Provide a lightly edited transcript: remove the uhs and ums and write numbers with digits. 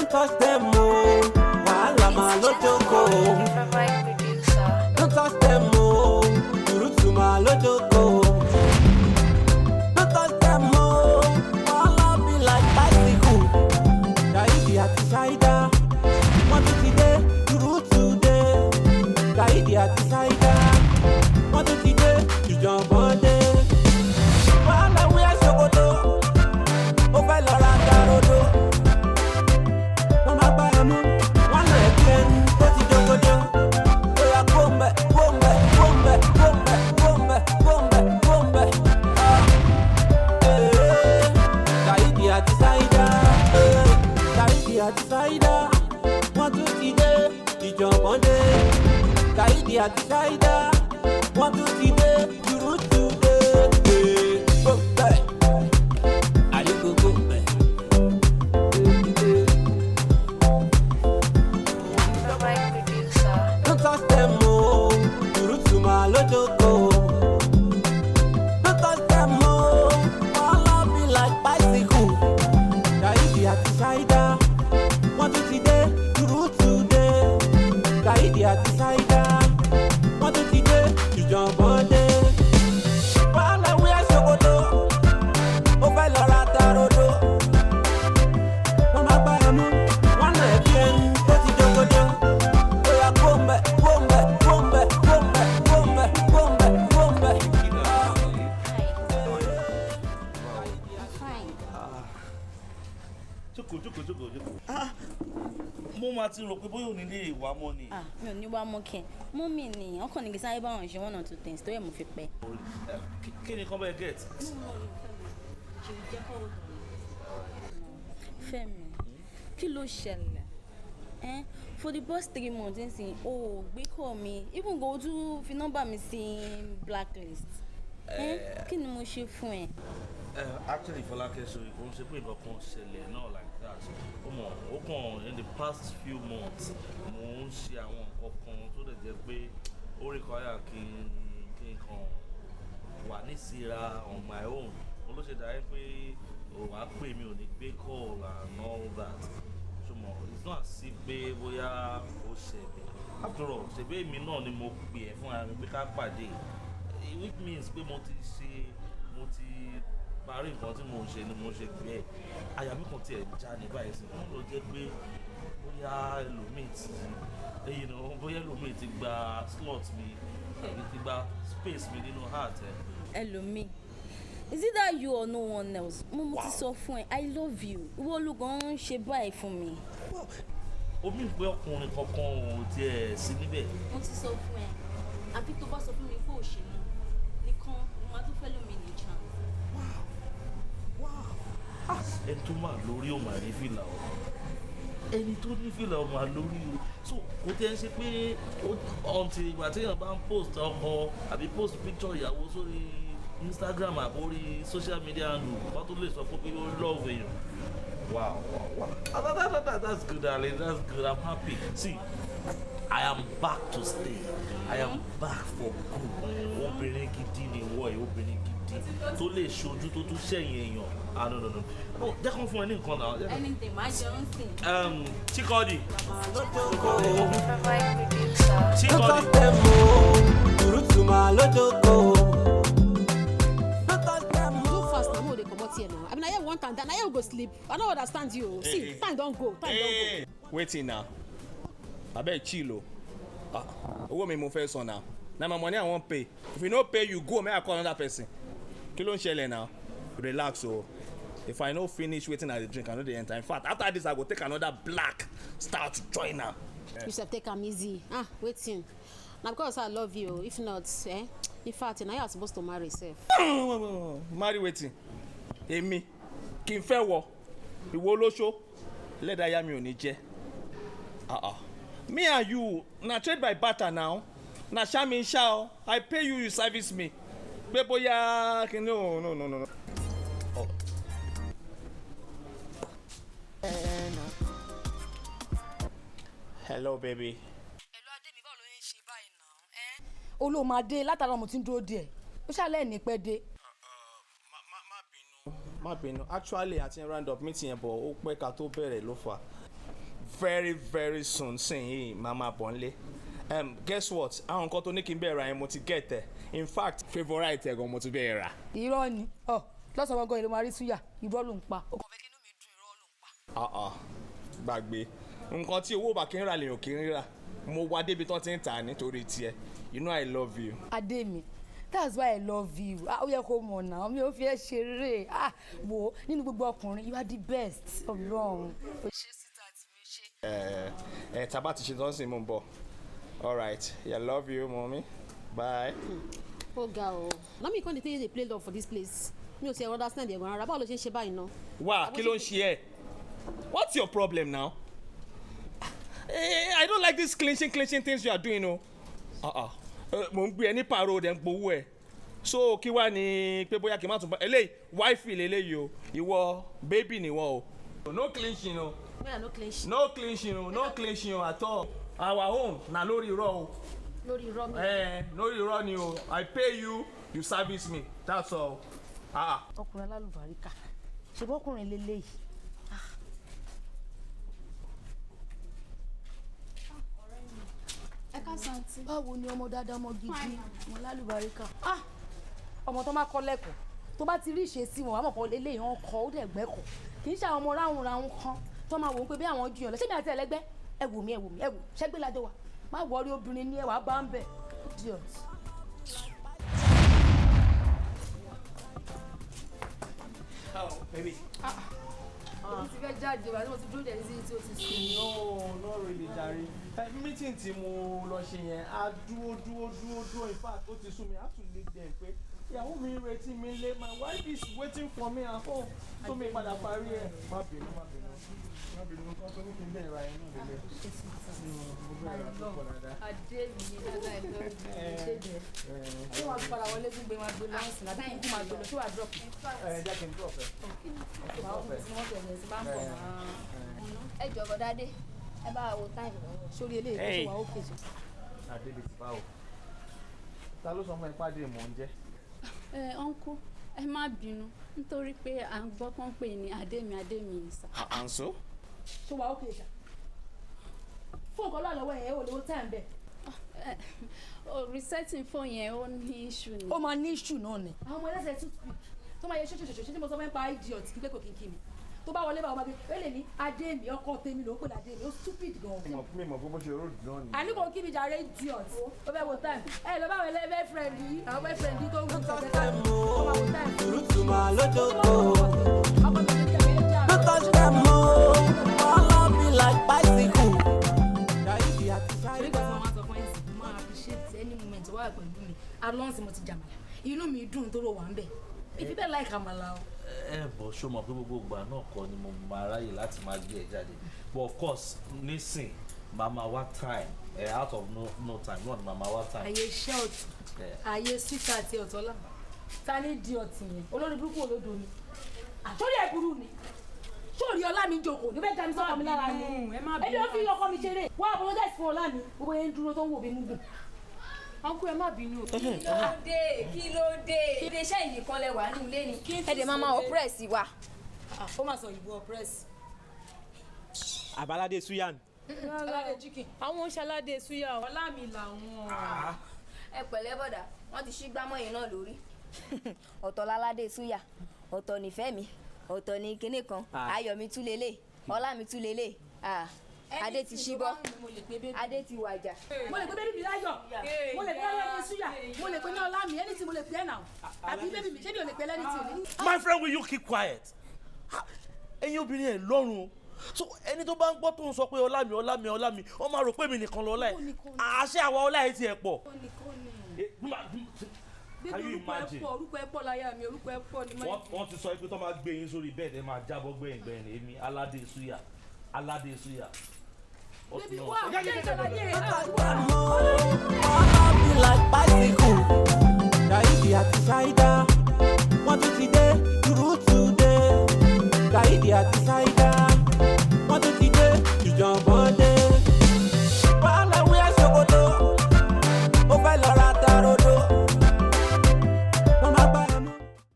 Don't touch them o, wàhálà máa ló jókòó. Don't touch them o, burúkú máa ló jókòó. Don't touch them o, wàhálà be like bicycle. Ṣáìdì àti Ṣáìdá, wọ́n tún ti dé, burúkú dé. Ṣáìdì àti Ṣáìdá, wọ́n tún ti dé, ìjọ̀gbọ́n dé. Wàhálà wíyá ṣòkòtò, ó fẹ́ lọ ra tarodo. Wọ́n máa gbá ẹ mú, wọ́n lọ ẹ̀ bí ẹni tó ti jókòjó. Bóyá kó ń bẹ̀, kó ń bẹ̀, kó ń bẹ̀, kó ń bẹ̀, kó ń bẹ̀, kó ń bẹ̀, kó ń bẹ̀. Ah, eh, Ṣáìdì àti Ṣáìdá, eh, Ṣáìdì àti Ṣáìdá, wọ́n tún ti dé, ìjọ̀gbọ́n dé. Ṣáìdì àti Ṣáìdá, wọ́n tún ti dé, burúkú dé. Eh, kó ń bẹ̀, àríkókó ń bẹ̀. Eh, Don't touch them o, burúkú máa ló jókòó. Don't touch them o, wàhálà be like bicycle. Ṣáìdì àti Ṣáìdá, wọ́n tún ti dé, burúkú dé. Ṣáìdì àti Ṣáìdá, wọ́n tún ti dé, ìjọ̀gbọ́n dé. Wàhálà wíyá ṣòkòtò, ó fẹ́ lọ ra tarodo. Wọ́n máa gbá ẹ mú, wọ́n lọ ẹ̀ bí ẹni tó ti jókòjó. Bóyá kó ń bẹ̀, kó ń bẹ̀, kó ń bẹ̀, kó ń bẹ̀, kó ń bẹ̀, kó ń bẹ̀, kó ń bẹ̀. I'm fine. Jókòó, jókòó, jókòó, jókòó. Ah, mo máa ti rò pé bóyá òní lè wá mọ́ ni. Ah, mi ò ní wá mọ́ kẹ́. Mummy ni wọ́n kàn ní kí sáré báwọn ṣe one or two things tó yẹ mo fi pẹ́. Kí ni kán bẹ́ẹ̀ get? Fẹ́mi, kí ló ṣẹlẹ̀? Eh? For the past 3 months nísìnyí, o ò gbé call mi, even go o tún fi nọ́mbà mi sí blacklist. Eh? Kí ni mo ṣe fún ẹ? Actually, Fọlákẹ́, ṣe kò ń ṣe pé nǹkan kan ṣẹlẹ̀ náà like that. Ó mọ̀, ó kàn in the past few months, mo ń ṣe àwọn nǹkan kan tó lè jẹ́ pé ó require kí n kàn wà nísìra on my own. Mo ló ṣe dàbí pé ò wá pè mí, ò ní gbé call and all that. Ṣùgbọ́n it's not as if pé bóyá ó ṣẹlẹ̀. After all, ṣèbí èmi náà ni mo pè ẹ́ fún ara mi pé ká pàdé, which means pé mo ti ṣe, mo ti parí nǹkan tí mo ń ṣe ni mo ṣe pé ẹ. Àyà mi kàn tiẹ̀ já ní báyìí sí, wọ́n lọ jẹ́ pé bóyá ẹlòmíì ti bóyá ẹlòmíì ti gba slot mi tàbí ti gba space mi nínú heart ẹ. Ẹlòmíì. Is it that you or no one else? Mo ti sọ fún ẹ, I love you. Ìwọ olùkọ́ ń ṣe báyìí fún mi. Omi ìpè ọkùnrin kankan ò tiẹ̀ sí níbẹ̀. Mo ti sọ fún ẹ, àfi tó bá sọ fún mi pé ò ṣe mọ́ nìkan, mo máa tún fẹ́ lómi ní chance. Ẹni tó máa lórí ò máa ní fìlà o, ẹni tó ní fìlà ò máa lórí o. So kò tẹ́ ń ṣe pé until ìgbà tí èèyàn bá ń post ọkọ àbí post picture ìyàwó sórí Instagram àbórí social media handle, wọ́n tó lè sọ pé ó love èèyàn. Wow. Ah, that's good, darling, that's good. I'm happy. See, I am back to stay. I am back for good. Obìnrin gidi ni ìwọ yìí, obìnrin gidi tó lè ṣojú tó tún ṣẹ̀yìn èèyàn. Ah, no, no, no no, jẹ́ kó fún ẹ ní nǹkan náà. Anything, máa jẹun sìn. Chikodi. Don't Chikodi. Touch them o, burúkú máa ló jókòó. Don't touch them Do o. fast na, make we dey comot here now. I mean, na here we want am, na here we go sleep. I no understand you o. See, time don go, time don go. Wetin na? Abeg, chill o. Ah, owó mi mo fẹ́ san now. Na my money I wan pay. If you no pay, you go, make I call another person. Kí ló ń ṣẹlẹ̀ now? Relax o. If I no finish wetin I dey drink, I no dey enter. In fact, after this I go take another black stout join am. You sef, take am easy. Ah, wetin? Na because I love you o. If not, eh, in fact, na you I suppose to marry sef. Marry wetin? Èmi kí n fẹ́ wọ ìwọ olóṣó? Lẹ́dàá mi ò ní jẹ́. Ah ah, me and you na trade by barter now. Na ṣá mi ṣá o. I pay you, you service me. Pé bóyá kí ni o? No, no, no, no. Oh. Hello, baby. Hello, Adé mi, báwo ló ń ṣe báyìí náà? Olóòmàdé látara mo ti ń dúró díẹ̀, ó ṣàlẹ́ ní pẹ́ dé. Má bínú, actually àti round up meeting yẹn bọ̀, ó pẹ́ ká tó bẹ̀rẹ̀ ló fà. Very very soon sìn yìí màá máa bọ̀ nílé. Guess what? Àwọn nǹkan tó ní kí n bẹ̀rẹ̀ ra yẹn, mo ti get ẹ̀. In fact, favourite ẹ̀ gan mo ti bẹ̀rẹ̀ rà. Irọ́ ni ọ lọ́sàn-án gangan, ìlú máa rí súyà. Irọ́ ló ń pa. Ó kàn fẹ́ kí inú mi dùn, irọ́ ló ń pa. Ah ah, gbàgbé nǹkan tí owó bá kí ń rà lèèyàn kí ń rà. Mo wá débi tán ti ń tà á nítorí tiẹ̀. You know I love you. Adé mi, that's why I love you. Ah, ó yẹ kó mọ̀ náà, mi ò fi ẹ́ ṣeré. Ah, wo, nínú gbogbo ọkùnrin, you are the best. Ọlọ́run o, ṣe síta àti mi ṣe. Ẹ ẹ, tá a bá ti ṣe tán sí, mo ń bọ̀. All right, yeah, love you, mommy, bye. Ó ga o. Na me come dey tell you dey play love for dis place. Mi ò tiẹ̀ understand ẹ̀gbọ́n rárá. Báwo ló ṣe ń ṣe báyìí náà? Wá, kí ló ń ṣe ẹ́? What's your problem now? I don't like this clinching clinching things you are doing o. Uh-uh. Mo ń gbé ẹ ní pàrọ̀, dẹ̀ ń gbowó ẹ, so kí wàá ní pé bóyá kí n má tún bá eléyìí wifey leléyìí o. Ìwọ baby nìwọ o. No clinching o. Where no clinch? No clinching o, no clinching o at all. Our own na lórí irọ́ o. Lórí irọ́ mi. Eh, lórí irọ́ ni o. I pay you, you service me, that's all. Ah. Ọkùnrin alálùbáríkà, ṣe bọ́kùnrin lélẹ́yìí. Ẹ káàsán, àǹtí. Báwo ni, ọmọ dáadáa, ọmọ gidi, ọmọ lálùbáríkà? Ah, ọmọ tó máa kọ́ lẹ́kọ̀ọ́, tó bá ti rí ìṣesí wọn, àmọ̀ kan lélẹ́yìí wọn kọ́, ó dẹ̀ gbẹ́kọ̀ọ́. Kì í ṣe àwọn ọmọ ráhùn ráhùn kan tó máa wò ó pé bí àwọn jùyàn lọ. Ṣé mi àti ẹlẹgbẹ́? Ẹ wò mí, ẹ wò mí, ẹ wò ṣẹ́gbẹ́ lájọ wa. Má wọrí, obìnrin ní ẹwà bá ń bẹ̀. Idiot. Oh, baby. Èmi ti fẹ́ jáde wá tí mo ti dúró dẹ̀ sí tí o ti sùn. No, not really, jare. Meeting tí mo lọ ṣe yẹn, a dúró dúró dúró dúró, in fact, ó ti sú mi. I have to leave them pé ìyàwó mi ń retí mi lé. My wife is waiting for me at home. Tó mi padà parí ẹ̀. Má bínú, má bínú, má bínú. Nǹkan tó ní kí n bẹ̀rẹ̀ ra yẹn náà lélẹ̀. Mo bẹ̀rẹ̀ ra tó pọ̀ dáadáa. Adé mi ní dáadáa, ẹ lọ ṣe jẹ. Ṣé wàá padà wọlé tún gbé, máa gbé lọ sí àbí kúkú máa gbé lọ? Ṣé wàá drop? Ẹ jẹ́ kí n drop ẹ. Wàá kúkú sí mọ́tò ẹ̀ sí bá ń bọ̀ máa. Ẹ jọ̀ọ́, bọ̀dádé, ẹ bá wa wo time lọ́wọ́. Sórí eléyìí tó ṣe wà ókè ṣe. Adébí ti báwo? Ta ló sọ fún ẹ pàdé mò ń jẹ́? Ẹ uncle, ẹ má bínú, nítorí pé à ń gbọ́ pọ́n pè ní Adémi, Adémi ni sà. And so? Ṣé wà ókè ṣá? Fóònù kan lọ́wọ́ ẹ̀, ò lówó time bẹ́ẹ̀. O resetting phone yẹn, ó ní issue ni. Ó máa ní issue náà ni. Àwọn ọmọ ẹlẹ́sẹ̀ toothpick tó máa yẹ ṣoṣoṣoṣo tí mo sọ fẹ́ pa idiot kí pé kò kí n kí mi tó bá wọlé bá wọn máa gbé ó lè ní Adémi, ọkọ tèmi ló ń pè ládémi. Ó stupid gan. Mi mọ̀ pé bó ṣe road náà nìyẹn. Àní kò kí mi jàre, idiot. Ó fẹ́ wo time, ẹ lọ bá àwọn ẹlẹ́fẹ́ friend yìí, àwọn boyfriend yìí tó ń wù kẹ̀kẹ́ káàkiri, ó máa wo time. Burúkú máa lójókòó. Ọkọ mi ti jẹ́ mi jà. No touch them o, follow me like bicycle. Ṣáìdì àti Torí ìgbà tí ṣáìdá. mo máa sọ fún ẹ̀sìn, mo máa appreciate any moment wà pẹ̀lú mi. Alonso, mo ti jàmàlà, inú mi dùn tó rò wà ń bẹ̀ ìfi bẹ́ẹ̀ láìka àmàlà o. Ẹ bọ̀, ṣó mọ̀ pé gbogbo ìgbà náà kọ́ ni mo máa ráyè láti máa gbé ẹ jáde? But of course, nísìn màá máa wá time ẹ out of no time náà ni màá máa wá time. Àyè iṣẹ́ ọ̀tún, àyè síta àti ọ̀tọ́lá. Ta ní di ọtí yẹn? Olórí burúkú, olódo ni àtọ́rí ẹ̀ burú ni. Sórí ọlá mi jókòó ní fẹ́ẹ́ dá mi sọ́kọ mi lára ni. Ebi ó fi ọkọ mi ṣeré. Wá apologize fún ọlá mi. Gbogbo yẹn ń dúró tó ń wò mí mugun. Uncle, ẹ má bínú o. Kí ló dé? Kí ló dé? Iléeṣẹ́ ìnìkan lẹ wà nínú ilé ni ẹ dẹ̀ máa máa oppress wa. Ó máa sọ ìbò oppress. Àbáládé suya ni. Aládé chicken. Àwọn oṣaládé suya o. Ọlá mi làwọn. Ẹ pẹ̀lẹ́ bọ̀dà, wọ́n ti ṣí gbámọ́ yìí náà lórí. Ọ̀tọ̀ láládé suya, ọ̀tọ̀ nífẹ̀ẹ́ mi, ọ̀tọ̀ ní kinní kan. Ayọ̀ mi tún lélẹ̀, ọlá mi tún lélẹ̀. Ah, adé ti ṣíbọ́, adé ti wàjà. Mo lè pe baby mi láyọ̀, mo lè pe aládé suya, mo lè pe ní ọlá mi, ẹni tí mo lè pe ẹ̀ náà àbí baby mi, ṣé mi ò lè pe lẹ́ni tí ò ní. My friend, will you keep quiet? Ha, ẹ̀yin obìnrin ẹ̀ lọ́rùn o. So ẹni tó bá ń gbọ́ tó ń sọ pé ọlá mi, ọlá mi, ọlá mi, wọ́n máa rò pé mi nìkan lọ́lá ẹ̀. Àṣẹ àwa ọlá ẹ̀ tiẹ̀ pọ̀. Can Bébí, you orúkọ ẹ imagine? pọ̀, orúkọ ẹ pọ̀ láyà mi, orúkọ ẹ pọ̀ ní Wọ́n ti sọ pé tó máa gbé yín sórí bẹ́ẹ̀dì, ẹ máa jábọ́ gbẹ̀yìn gbẹ̀yìn. Èmi aládé suya, aládé suya. Bébí, wá jẹ́ ìṣàlàyé rẹ̀. Follow me like bicycle. Ṣáìdì àti ṣáìdá.